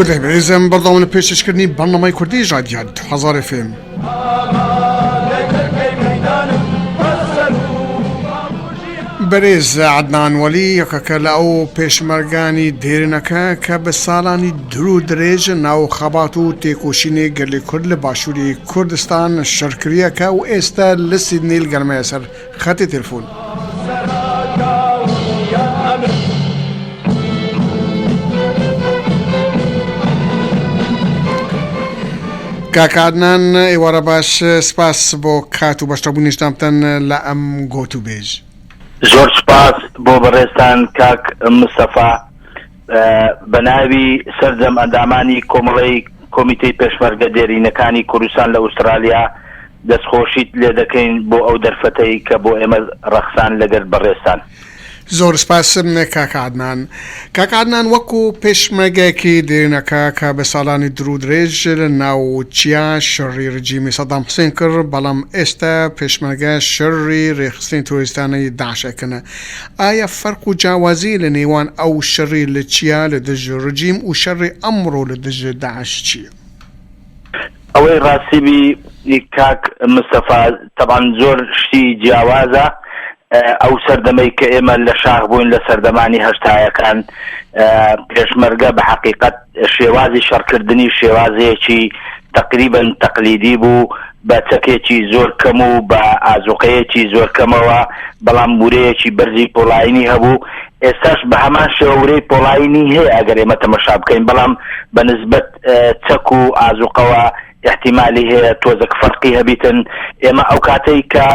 گودای بەرێزم بەردەوام لە پێشکەشکردنی بەرنامەی کوردی ژادیا 2000 FM. بەرێز عەدنان وەلی یەکەکە لە ئەو پێشمەرگانی دێرینەکە کە بە ساڵانی دوور و درێژ ناو خەبات و تێکۆشینی گەلی کورد لە باشووری کوردستان شەرکریەکە و ئێستا لە سیدنی لەگەڵمەیە سەر خەتی تەلفۆن. کاک عەدنان ئێوارە باش سپاس بۆ کات و بەشداربوونیشتانتان لە ئەم گۆتوبێژ. زۆر سپاس بۆ بەڕێزتان کاک مستەفا. بە ناوی سەرجەم ئەندامانی کۆمەڵەی کۆمیتەی پێشمەرگە دێرینەکانی کوردستان لە ئوسترالیا دەستخۆشیت لێ دەکەین بۆ ئەو دەرفەتەی کە بۆ ئێمە ڕەخسان لەگەر بەڕێزتان. زۆر سپاس کاک عەدنان. کاک عەدنان وەکو پێشمەرگەیەکی دێرینەکە کە بە ساڵانی دوور و درێژ لە ناو چیا شەڕی رژیمی سەدام حوسێن کرد بەڵام ئێستا پێشمەرگە شەڕی رێکخستنی ترۆریستانی داعش ئەکەن ئایا فەرق و جیاوازی لە نێوان ئەو شەڕی لە چیا لە دژ رژیم و شەڕی ئەمڕۆ لە دژ داعش چیە؟ ئەوەی ڕاستی بی کاک مستەفا تەبعەن زۆر شتی جیاوازە ئەو سەردەمەی کە ئێمە لە شاخ بووین لە سەردەمانی هەشتایەکان پێشمەرگە بە حەقیقەت شێوازی شەڕکردنی شێوازێکی تەقریبەن تەقلیدی بوو بە چەکێکی زۆر کەم و بە ئازوقەیەکی زۆر کەمەوە بەڵام ورەیەکی بەرزی پۆڵاینی هەبوو ئێستاش بە هەمان شێوە ورەی پۆڵاینی هەیە ئەگەر ئێمە تەمەشا بکەین بەڵام بە نسبەت چەک و ئازوقەوە ئیحتیمالی هەیە تۆزەک فەرقی هەبیتن، ئێمە ئەو کاتەی کە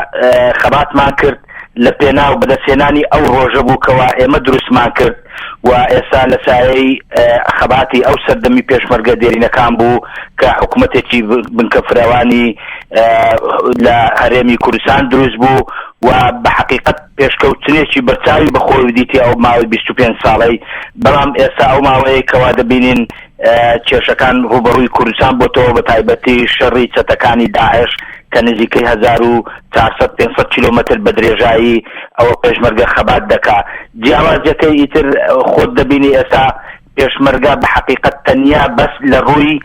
خەباتمان کرد لە پێناو بەدەستهێنانی ئەو ڕۆژە بوو کەوا ئێمە دروستمان کرد و ئێستا لە سایەی خەباتی ئەو سەردەمی پێشمەرگە دێرینەکان بوو کە حکومەتێکی بنکە فراوانی لە هەرێمی کوردستان دروست بوو و بە حەقیقەت پێشکەوتنێکی بەرچاوی بەخۆی دیتی ئەو ماوەی 25 ساڵەی بەڵام ئێستا ئەو ماوەیە کەوا دەبینین کێشەکان ڕووبەڕووی کوردستان بۆتەوە بەتایبەتی شەڕی چەتەکانی داعش کە نزیکەی 1400 500 کیلۆمەتر بە درێژایی ئەوە پێشمەرگە خەبات دەکا جیاوازیەکەی ئیتر خۆت دەبینی ئێستا پێشمەرگە بە حەقیقەت تەنیا بەس لە ڕووی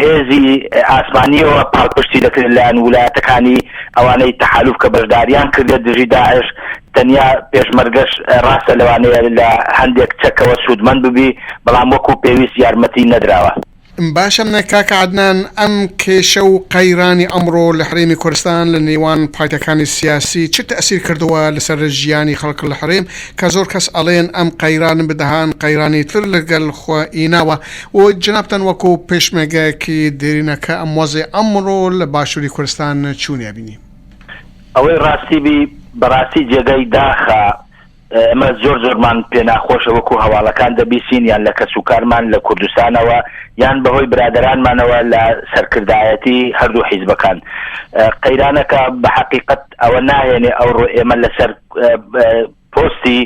هێزی ئاسمانیەوە پاڵپشتی دەکرێت لایەن ولایەتەکانی ئەوانەی تەحالوف کە بەشداریان کردێت دژی داعش تەنیا پێشمەرگەش ڕاستە لەوانەیە لە هەندێک چەکەوە سوودمەند ببی بەڵام وەکو پێویست یارمەتی نەدراوە. باشە کاکە عەدنان ئەم کێشە و قەیرانی ئەمڕۆ لە هەرێمی کوردستان لە نێوان پارتەکانی سیاسی چ تەئسیر کردووە لەسەر ژیانی خەڵک لە هەرێم کە زۆر کەس ئەڵێن ئەم قەیران بدەهان قەیرانی تر لەگەل خۆ یناوە و جەنابتان وەکو پێشمەرگەیەکی دێرینە کە ئەم وەزعی ئەمڕۆ لە باشوری کوردستان چونی ئەبینی؟ ئەوەی ڕاستی بی بەڕاستی جێگای داخە ئێمە زۆر زۆرمان پێ ناخۆشە وەکو هەواڵەکان دەبیسین یان لە کەسوکارمان لە کوردستانەوە یان بەهۆی برادەرانمانەوە لە سەرکردایەتی هەردوو حیزبەکان قەیرانەکە بە حەقیقەت ئەوە ناهێنێ ئەوڕۆ ئێمە لەسەر پۆستی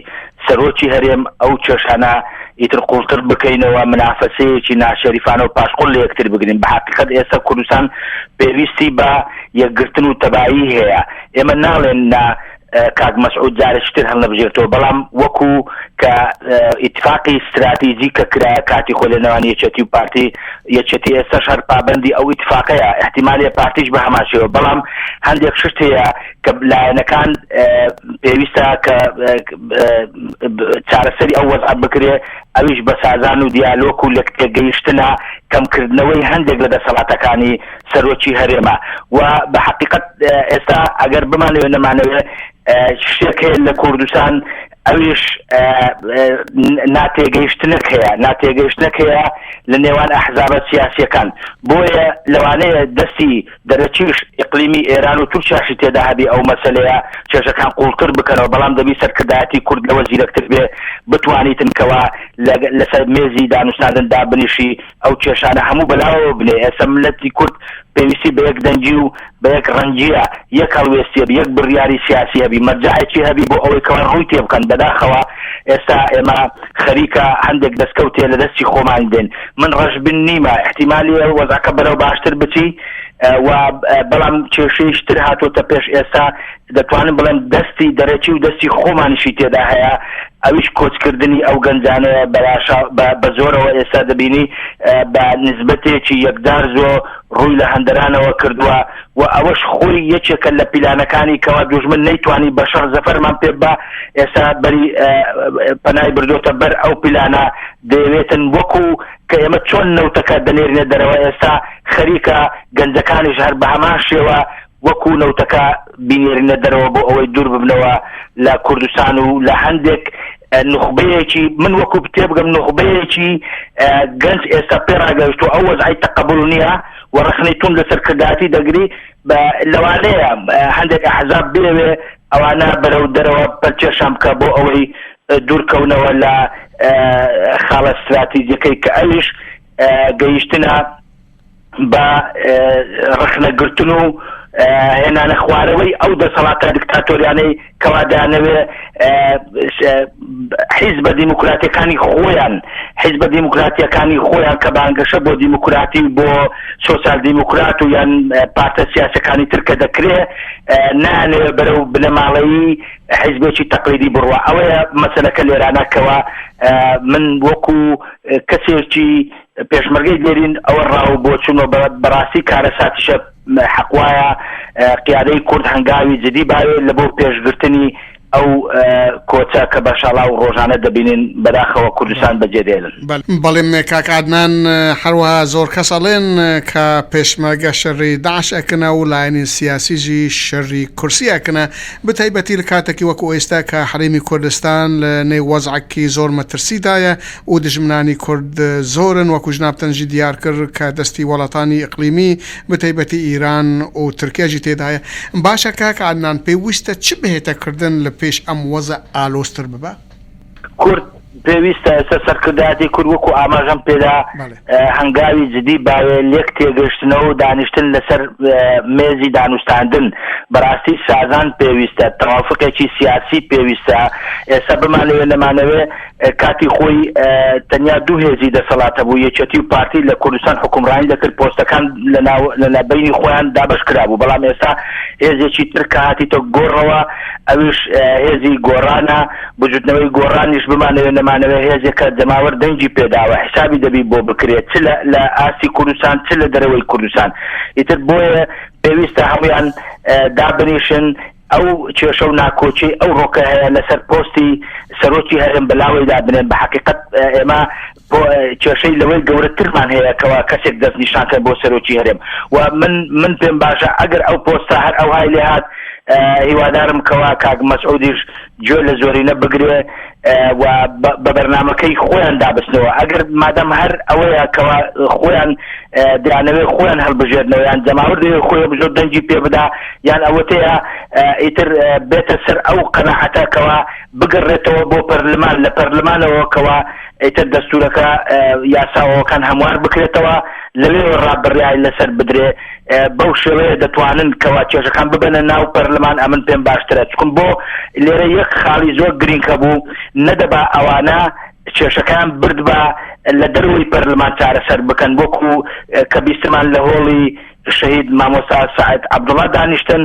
سەرۆکی هەرێم ئەو کێشانە ئیتر قوڵتر بکەینەوە منافەسەیەکی ناشەریفانە و پاشقول لە یەکتر بگرین بە حەقیقەت ئێستا کوردستان پێویستی بە یەکگرتن و تەبایی هەیە ئێمە ناڵێن نا کاک مەسعود جارێکی تر هەڵنەبژێرتەوە بەڵام وەکو کە ئیتفاقی ستراتیجی کە کرا کاتی خۆی لە نێوان یەکێتی و پارتی یەکێتی ئێستاش هەر پابەندی ئەو ئیتفاقەیە ئیحتیمالە پارتیش بە هەمان شێوە بەڵام هەندێک شت هەیە کە لایەنەکان پێویستە کە چارەسەری ئەو وەزعە بکرێ ئەویش بە سازان و دیالۆک و لێکتێگەیشتنە کەمکردنەوەی هەندێک لە دەسەڵاتەکانی سەرۆکی هەرێمە و بە حەقیقەت ئێستا ئەگەر بمانەوێ نەمانەوێ شتێک هەیە لە کوردستان ئەویش ناتێگەیشتنێک هەیە ناتێگەیشتنێک هەیە لە نێوان ئەحزابە سیاسیەکان بۆیە لەوانەیە دەستی دەرەکیش ئیقلیمی ئێران و تورکیاشی تێدا هەبی ئەو مەسەلەیە کێشەکان قوڵتر بکەنەوە بەڵام دەبی سەرکردایەتی کورد لەوە زیرەکتر بێ بتوانیتن کەوا لەسەر مێزی دانوستاندن دابنیشی ئەو کێشانە هەموو بەلاوە بنێ ئێستا ملەتی کورد پێویستی بە یەک دەنگی و بە یەک ڕەنگیە یەک هەڵوێستی هەبی یەک بڕیاری سیاسی هەبی مەرجەعێکی هەبی بۆ ئەوەی کەوا ڕووی تێ بکەن بەداخەوە ئێستا ئێمە خەریکە هەندێک دەستکەوتێ لە دەستی خۆمان دێن من ڕەشبین نیمە ئیحتیمالی وەزعەکە بەرەو باشتر بچی و بەڵام کێشەیش تر هاتۆتە پێش ئێستا دەتوانم بڵێم دەستی دەرەکی و دەستی خۆمانیشی تێدا هەیە. ئەویش کۆچکردنی ئەو گەنجانەیە بەراشا بە زۆرەوە ئێستا دەبینی بە نسبەتێکی یەکجار زۆ ڕووی لە هەندەرانەوە کردووە و ئەوەش خۆی یەکێکە لە پیلانەکانی کەوا دوژمن نەیتوانی بە شەڕ زەفەرمان پێ ببا ئێستا بەری پەنای بردۆتە بەر ئەو پیلانە دەیەوێتن وەکو کە ئێمە چۆن نەوتەکە دەنێرینە دەرەوە ئێستا خەریکە گەنجەکانیش هەر بە هەمان شێوە وەکو نەوتەکە بینێرینە دەرەوە بۆ ئەوەی دوور ببنەوە لە کوردستان و لە هەندێک نوخبەیەکی من وەکو تێبگەم نوخبەیەکی گەنج ئێستا پێ ڕاگەیشتووە ئەو وەزعی تەقەبول نییە و ڕەخنەی توند لە سەرکردایەتی دەگری بە لەوانەیە هەندێک ئەحزاب بێوێ ئەوانە بەرەو دەرەوە پەلکێشان بکە بۆ ئەوەی دوورکەونەوە لە خاڵە ستراتیجەکەی کە ئەویش گەیشتنە بە ڕەخنەگرتن و هێنانە خوارەوەی ئەو دەسەڵاتە دکتاتۆریانەی کەوا دەیانەوێ حیزبە دیموکراتیەکانی خۆیان حیزبە دیموکراتیەکانی خۆیان کە بانگەشە بۆ دیموکراتی و بۆ سۆسیال دیموکرات و یان پارتە سیاسەکانی تر کە دەکرێ نانەوێ بەرەو بنەماڵەیی حیزبێکی تەقلیدی بڕوا. ئەوەیە مەسەلەکە لێرانە کەوا من وەکو کەسێکی پێشمەرگەی دێرین ئەوە ڕاو بۆچوون و بەڕاستی کارەساتیشە حەق وایە قیادەی کورد هەنگاوی جدی باوێ لە بۆ پێشگرتنی ئەو کۆچە کە بە شاڵاو ڕۆژانە دەبینین بەداخەوە کوردستان بەجێ دێلن. بەڵێ کاک عەدنان هەروەها زۆر کەس ئەڵێن کە پێشمەرگە شەری داعش ئەکنە و لایەنی سیاسی ژی شەری کورسی ئەکنە بەتایبەتی لە کاتەکی وەکو ئێستا کە هەرێمی کوردستان لە نێو وەزعەکی زۆر مەترسیدایە و دژمنانی کورد زۆرن وەکو جنابتان ژی دیار کرد کە دەستی وەڵاتانی ئیقلیمی بەتایبەتی ئیران و تورکیا ژی تێدایە باشە کاک عەدنان پێویستە چ بهێتە کردن لە پێش ئەم وەزع ئالۆزتر ببا؟ کورد پێویستە ئێستا سەرکردایەتی کورد وەکو ئاماژەم پێدا هەنگاوی جدی باوێ لێک تێگەشتنەوە و دانیشتن لەسەر مێزی دانوستاندن بەڕاستی سازان پێویستە تەوافقێکی سیاسی پێویستە ئێستا بمانەوێ نەمانەوێ کاتی خۆی تەنیا دوو هێزی دەسەڵات هەبوو یەکێتی و پارتی لە کوردستان حکومڕانی دەکرد پۆستەکان لە بینی خۆیان دابش کرابوو بەڵام ئێستا هێزێکی تر کە هاتیتە گۆڕەوە ئەویش هێزی گۆڕانە بزوتنەوەی گۆڕانیش بمانەوێ نەمانەوێ هێزێکە جەماوەر دەنگی پێداوە حسابی دەبی بۆ بکرێت چ لە ئاستی کوردستان چ لە دەرەوەی کوردستان ئیتر بۆیە پێویستە هەمویان دابنیشن ئەو کێشە و ناکۆکی ئەو ڕۆکە هەیە لەسەر پۆستی سەرۆکی هەرێم بەلاوەی دابنێن بە حقیقت ئێمە کێشەی لەوەی گەورەترمان هەیە کەوا کەسێک دەستنیشان کەن بۆ سەرۆکی هەرێم و من من پێم باشە ئەگەر ئەو پۆستە هەر ئەوهای لێ هات هیوادارم کەوا کاک مەسعودیش گوێ لە زۆرینە بگرێ و بە بەرنامەکەی خۆیان دابستنەوە ئەگەر مادەم هەر ئەوەیە کەوا خۆیان دەیانەوێت خۆیان هەڵبژێرنەوە یان جەماوەر دەیەوێت خۆی هەڵبژێرێت دەنگی پێ بدا یان ئەوەتەیە ئیتر بێتە سەر ئەو قەناعەتە کەوا بگەڕێتەوە بۆ پەرلمان لە پەرلمانەوە کەوا ئیتر دەستورەکە یاساوەکان هەموار بکرێتەوە لەوێوە ڕابڕیای لەسەر بدرێ بەو شێوەیە دەتوانن کەوا کێشەکان ببەنە ناو پەرلمان ئەمن پێم باشترە چکم بۆ لێرە یەک خاڵی زۆر گرینگ هەبوو نەدەبا ئەوانە کێشەکان بردبا لە دەرەوەی پەرلمان چارەسەر بکەن وەکو کە بیستمان لە هۆڵی شەهید مامۆستا سەعد عەبدوڵا دانیشتن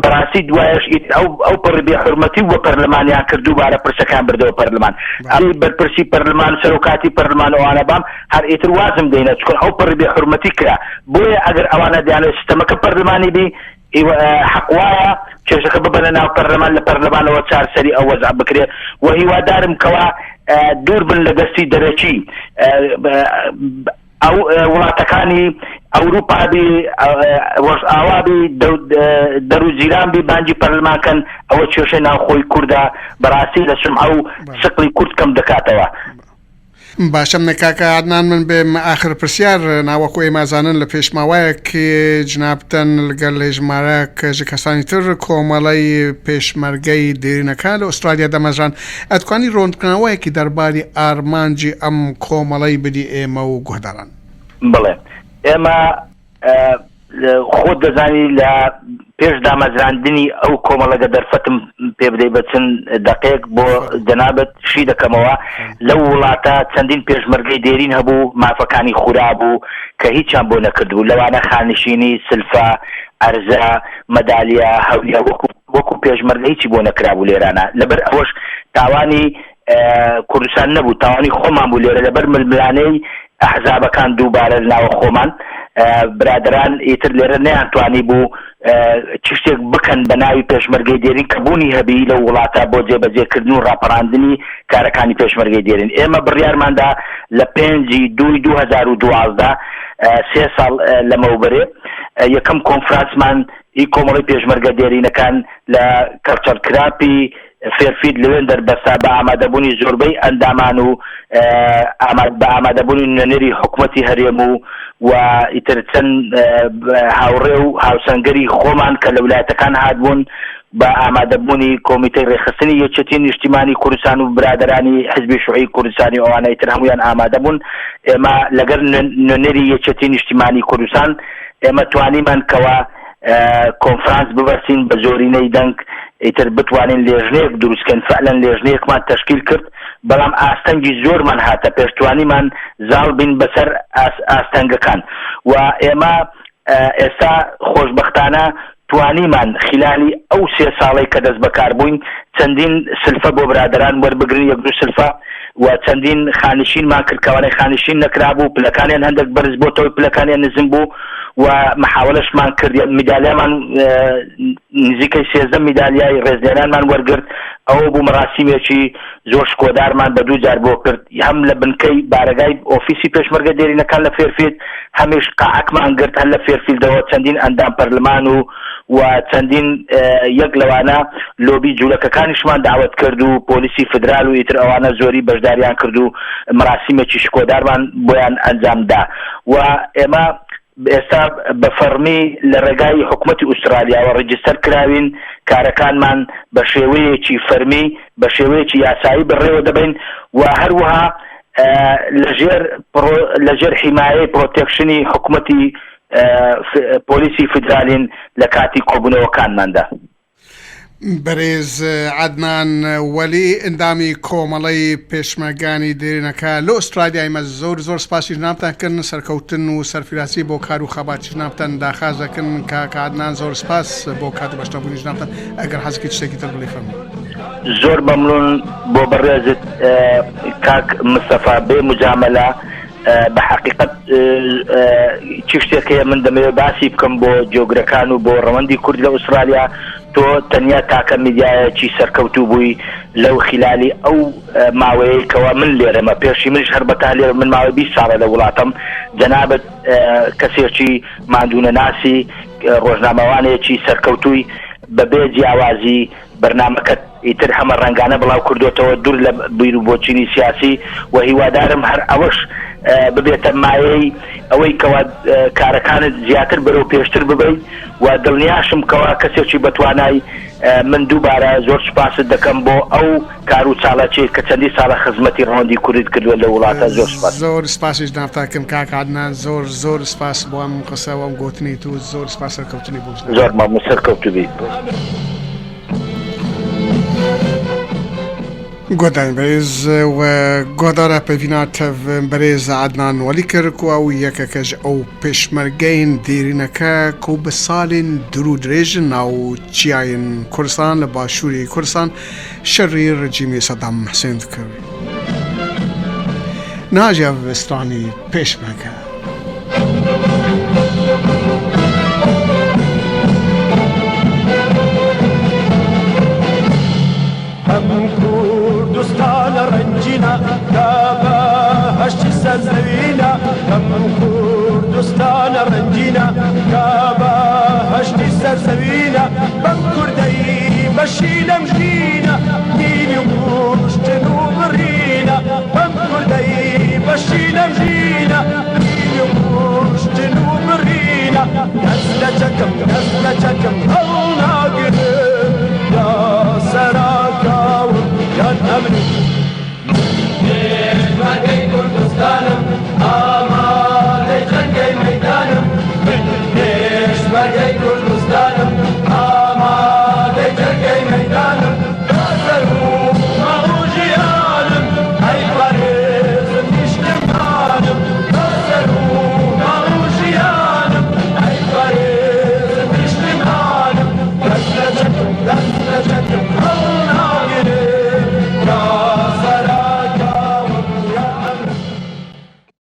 بەڕاستی دوایش ئەو ئەو پەڕی بێ حورمەتی بۆ پەرلەمانیان کرد دووبارە پرسەکان بردەوە پەرلەمان ئەم بەرپرسی پەرلەمان سەرۆکاتی پەرلەمان ئەوانە بام هەر ئیتر وازم دێنە چکن ئەو پەڕی بێ حورمەتی کرا بۆیە ئەگەر ئەوانە دیانەوێت سیستەمەکە پەرلەمانی بی حەق وایە کێشەکە ببەنە ناو پەرلەمان لە پەرلەمانەوە چارسەری ئەو وەزع بکرێ و هیوادارم کەوا دوور بن لە دەستی دەرەکی ئەو وڵاتەکانی ئەوروپا بی ڕۆژئاوا بی دەرو جیران بی بانگی پەرلمان کەن ئەوە کێشەی ناوخۆی کوردە بەڕاستی لە سومعە و سقلی کورد کەم دەکاتەوە. باشە کاکە عەدنان من بێم ئاخر پرسیار ناوەکو ئێمە ئەزانن لە پێش ماوەیەک جنابتان لەگەل ژمارەک ژ کەسانی تر کۆمەڵەی پێشمەرگەی دێرینەکان لە ئوسترالیا دامەزران ئەتوانی ڕۆنکردنەوەیەکی دەرباری ئارمانجی ئەم کۆمەڵەی بدی ئێمە و گوهداران؟ بەڵێ ئێمە خۆت دەزانی لە پێش دامەزراندنی ئەو کۆمەڵەگە دەرفەتم پێ بدەی بە چەند دەقێک بۆ جەنابت شی دەکەمەوە لەو وڵاتە چەندین پێشمەرگەی دێرین هەبوو مافەکانی خورابوو کە هیچیان بۆ نەکردبوو لەوانە خانشینی سلفە ئەرزە مەدالیا هەولیا وەکو وەکو پێشمەرگە هیچی بۆ نەکرابوو لێرانە لەبەر ئەوەش تاوانی. کوردستان نەبوو، تاوانی خۆمان بوو لێرە لەبەر ململانێی ئەحزابەکان دووبارە لە ناوە خۆمان برادەران ئیتر لێرە نەیانتوانی بوو چ شتێک بکەن بە ناوی پێشمەرگەی دێرین کە بوونی هەبی لەو وڵاتە بۆ جێبەجێکردن و ڕاپەڕاندنی کارەکانی پێشمەرگەی دێرین. ئێمە بڕیارماندا لە پێنجی دووی 2012 سێ ساڵ لەمەوبەرێ یەکەم کۆنفرانسمان ئی کۆمەڵەی پێشمەرگە دێرینەکان لە کەڵچەر کراپی فێرفیلد لەوێندەر بەستا بە ئامادەبوونی زۆربەی ئەندامان و بە ئامادەبوونی نوێنەری حکومەتی هەرێم و و ئیتر چەند هاوڕێ و هاوسەنگەری خۆمان کە لە ولایەتەکان هاتبوون بە ئامادەبوونی کۆمیتەی ڕێکخستنی یەکێتی نیشتیمانی کوردستان و برادەرانی حزبی شوعی کوردستانی و ئەوانە ئیتر هەموویان ئامادەبوون. ئێمە لەگەر نوێنەری یەکێتی نیشتیمانی کوردستان ئێمە توانیمان کەوا کۆنفرانس ببەستین بە زۆرینەی دەنگ ئیتر بتوانین لێژنەیەک دروست کەین، فعلەن لێژنەیەکمان تەشکیل کرد بەڵام ئاستەنگی زۆرمان هاتە پێش توانیمان زاڵ بین بەسەر ئاستەنگەکان و ئێمە ئێستا خۆشبەختانە توانیمان خیلالی ئەو سێ ساڵەی کە دەست بەکار بووین چەندین سلفە بۆ برادەران وەربگرین یەک دوو سلفە و چەندین خانشینمان کرد کەوانەی خانشین نەکرابوو پلەکانیان هەندێک بەرز بۆتەوەی پلەکانیان نزم بوو و محاولەشمان کرد میدالیامان نزیکەی 13 میدالیای ڕێزلێنانمان وەرگرت ئەوە بوو مەراسیمێکی زۆر شکۆدارمان بە دوو جار بۆ کرد هەم لە بنکەی بارەگای ئۆفیسی پێشمەرگە دێرینەکان لە فێرفیلد هەمیش قاعەکمان گرت هەر لە فێرفیلدەوە چەندین ئەندام پەرلمان و و چەندین یەک لەوانە لۆبی جولەکەکانیشمان داوەت کرد و پۆلیسی فدرال و ئیتر ئەوانە زۆری بەشداریان کرد و مەراسیمێکی شکۆدارمان بۆیان ئەنجام دا و ئێمە ئێستا بە فەڕمی لە ڕێگای حکومەتی ئوسترالیاوە register کراوین، کارەکانمان بە شێوەیەکی فەرمی، بە شێوەیەکی یاسایی بەڕێوە دەبەین و هەروەها لە ژێر لە ژێر حیمایەی protection ی حکومەتی پۆلیسی فیدرالین لە کاتی کۆبوونەوەکانماندا. بەرێز عەدنان وەلی ئەندامی کۆمەڵەی پێشمەرگانی دێرینەکە لە ئوسترالیای مە زۆر زۆر سپاسی جنابتان کردن سەرکەوتن و سەرفرازی بۆ کار و خەباتی جنابتان داخاز دەکەن کاک عەدنان زۆر سپاس بۆ کات و بەشداربوونی جنابتان ئەگەر حەزەکەی شتێکی تر بڵێی فەرموو. زۆر مەمنون بۆ بەڕێزت کاک مستەفا بێ موجامەلە بە حەقیقەت چ شتێک هەیە من دەمەوێت باسی بکەم بۆ جۆگرەکان و بۆ ڕەوەندی کورد لە ئوسترالیا تۆ تەنیا تاکە میدیایەکی سەرکەوتوو بووی لەو خلالی ئەو ماوەیەی کەوا من لێرەمە پێشی منیش هەر بەتا لێرە من ماوەی 20 ساڵە لە وڵاتم جەنابت کەسێکی ماندوونەناسی ڕۆژنامەوانێکی سەرکەوتووی بەبێ جیاوازی بەرنامەکەت ئیتر هەمە ڕەنگانە بڵاو کردۆتەوە دوور لە بیرو بۆچینی سیاسی و هیوادارم هەر ئەوەش ببێتە مایەی ئەوەی کەوا کارەکانت زیاتر بەرەو پێشتر ببەی و دڵنیاشم کەوا کەسێکی بەتوانای من دووبارە زۆر سوپاست دەکەم بۆ ئەو کار و چالاکیەی کە چەندی ساڵە خزمەتی ڕەوەندی کوردت کردووە لەو وڵاتە زۆر سوپاس. زۆر سپاسی جنابتان کەم کاک عەدنان زۆر زۆر سپاس بۆ ئەم قسە و ئەم گۆتنەی تو زۆر سپاس سەرکەوتنی بۆ جنابت. زۆر مەمنون سەرکەوتوو بیت. گۆدانی بەرێز و گۆدارە پەیڤینا تەڤ بەرێز عەدنان وەلی کرد کو ئەو یەکەکەژ ئەو پێشمەرگەین دێرینەکە کو بە سالێن دوور و درێژ ناو چیاین کوردستان لە باشووری کوردستان شەڕی ڕژیمی سەدام حسێن دکرد. ناژی ئەڤ سترانی پێشمەرگە. ئەم کوردستانە ڕەنگینە کە بەهەشتی سەر زەوینە ئەم کوردستانە ڕەنگینە کە بەهەشتی سەر زەوینە.